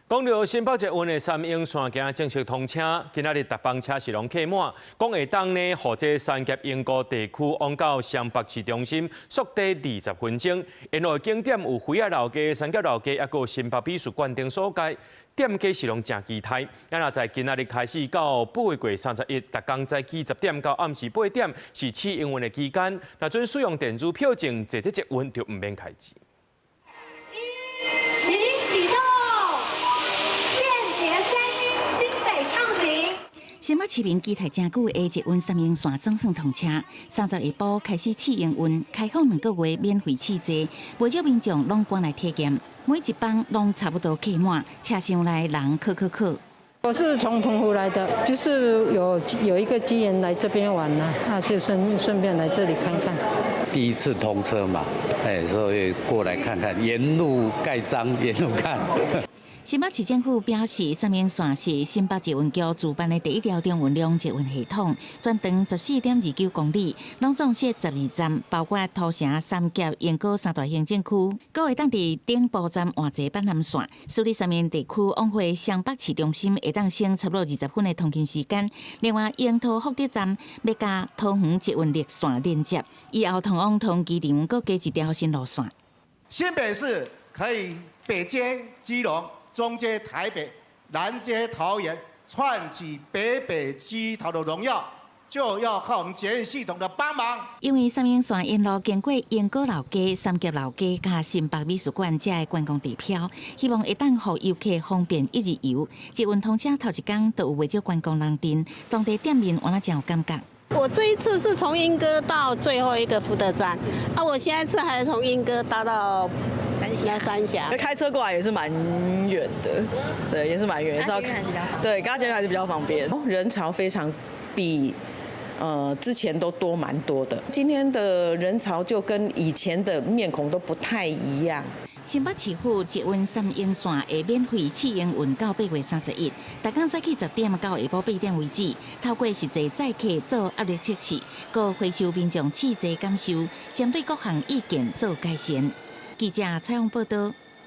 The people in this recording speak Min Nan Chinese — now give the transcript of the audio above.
講著新北捷運的三鶯線今仔正式通車，今仔日逐班車是攏客滿，講會當呢，予這三峽鶯歌地區往到雙北市中心，速遞20分鐘。沿路的景點有妃仔老街、三峽老街，抑閣新北美術館等所在，店家是攏誠期待。咱若在今仔日開始到8月31，逐工早起10點到暗時8點是試營運的期間，若準使用電子票證坐這捷運就毋免開錢。請啟動，便捷三鶯新北暢行。新北市民期待誠久的捷運三鶯線總算通車，30下晡開始試營運，開放2個月免費試坐，袂少民眾攏趕來體驗，每一班攏差不多客滿，車廂內人洘洘洘。我是從澎湖來的，就是有一個機緣來這邊玩啦，那就順便來這裡看看。第一次通車嘛，哎，所以過來看看，沿路蓋章，沿路看。新北市政府表示，三鶯線是新北捷運局主辦的第一條中運量捷運系統，全長14.29公里，攏總設12站，包括土城、三峽、鶯歌三大行政區。閣會當佇頂埔站換坐板南線，使得三鶯地區往回雙北市中心會當省差不多20分的通勤時間。另外，鶯桃福德站欲佮桃園捷運綠線連接，以後通往桃園機場閣加一條新路線。新北市可以北接基隆，中接台北，南接桃園，串起北北基桃的榮耀，就要靠我們捷運系統的幫忙。因為三鶯線沿路經過鶯歌老街、三峽老街佮新北美術館這的觀光地標，希望會當予遊客方便一日遊。捷運通車頭一工，就有袂少觀光人陣，當地店面原來誠有感覺。我這一次是從鶯歌到最後一個福德站，啊，我下一次還是從鶯歌搭到三峽。三峽。開車過來也是蠻遠的，對，也是蠻遠，是要對，搭捷運還是比較方便。人潮非常比之前都多蠻多的，今天的人潮就跟以前的面孔都不太一樣。新北市府捷運三鶯線會免費試營運到8月31，逐工早起10點到下晡8點為止，透過實際載客做壓力測試，閣回收民眾試坐感受，針對各項意見做改善。記者採訪報道。